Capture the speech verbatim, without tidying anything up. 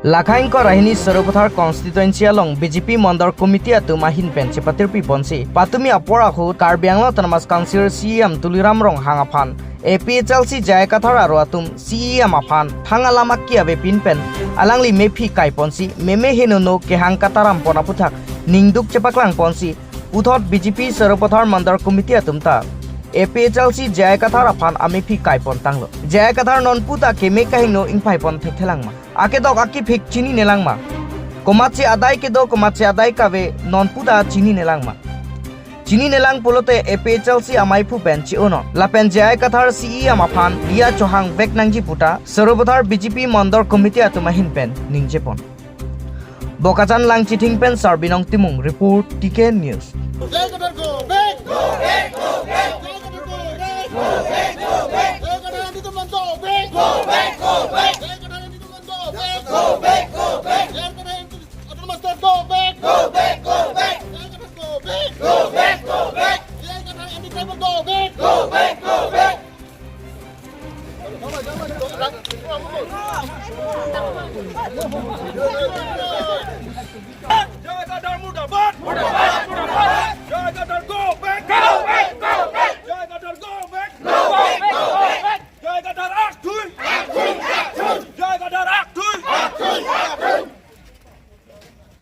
Lakha ingkoi ra hini Sarupathar constituency along B J P Mandal Committee atum ahin pen chepatirpi ponsi patumi apor ahut Karbi Anglong Autonomous Council C E M Tuliram Ronghang aphan A P H L C J I Kathar aro atum C E M aphan thang alam aki avepin pen alangli mephi kai ponsi meme henono kehang kataram pon aputhak ningduk chepaklang ponsi puthot B J P Sarupathar Mandal Committee atum ta A P H L C J I Kathar aphan amephi kai pon tanglo. J I Kathar nonpu ta keme kahingno ingpai pon thekthelang ma? Akedok akiphik chininelang ma? Komatsi adai kedo komatsi adai kave nonpu ta chininelang ma? Chininelang pulote A P H L C amaiphu pen chi-onon. Lapen J I Kathar C E M aphan diya chohang vek nangji puta Sarupathar B J P Mandal Committee atum ahin pen ningje pon. Bokajan Langchithing pen Sarbinong Timung report, T K News. J I Kathar go back! Go back, go back! J I Kathar go back! Go back, go back! J I Kathar anti-demand go back! Go back, go back! J I Kathar anti-demand go back! Go back, go back! J I Kathar anti-, autonomous state go back! Go back, go back! J I Kathar go back! Go back, go back! J I Kathar anti-tribal go back! Go back, go back! J I Kathar murdabad!